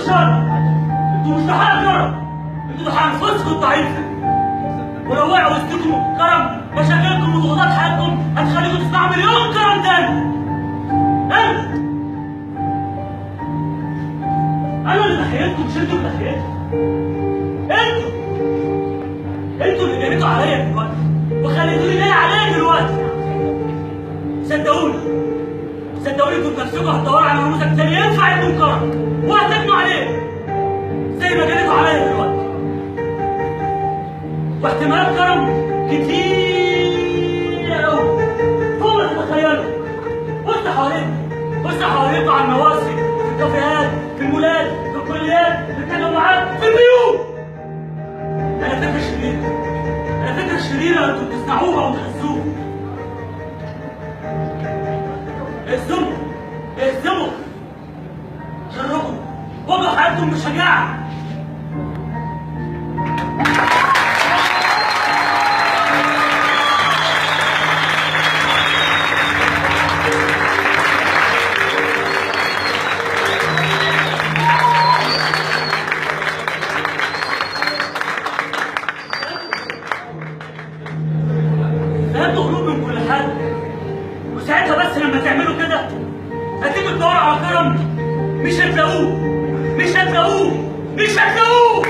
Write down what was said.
الشر، انتوا مش ضحايا كرم، انتوا ضحايا انفسكم الضعيفة. ولو وقعوا وسطكم كرم، مشاكلكم وضغوطات حياتكم هتخليكم تصنعوا مليون كرم تاني. انا اللي ضحيتكم، مش انتوا اللي ضحيتكم. انتوا اللي جريتوا عليا دلوقتي وخليتوني جاي عليا دلوقتي. صدقوني صدقوني، انتوا بنفسكم هتدوروا على نموذج تاني ينفع يكون كرم وهتبنوا عليه زي ما جريتوا عليا دلوقتي. واحتمالات كرم كتير قوي فوق ما تتخيلوا. بص حواليكم، بص حواليكم على النواصي، في الكافيهات، في المولات، في الكليات، في التجمعات، في البيوت. انا فكرة شريرة، انا فكرة شريرة انتوا بتصنعوها وتغزوها. اهزموا، اهزموا شركم، واجهوا حياتكم بشجاعة. هاتوا هروب من كل حد، وساعتها بس لما تعملوا كده هتيجوا تدوروا على كرم، مش هتلاقوه، مش هتلاقوه، مش هتلاقوه.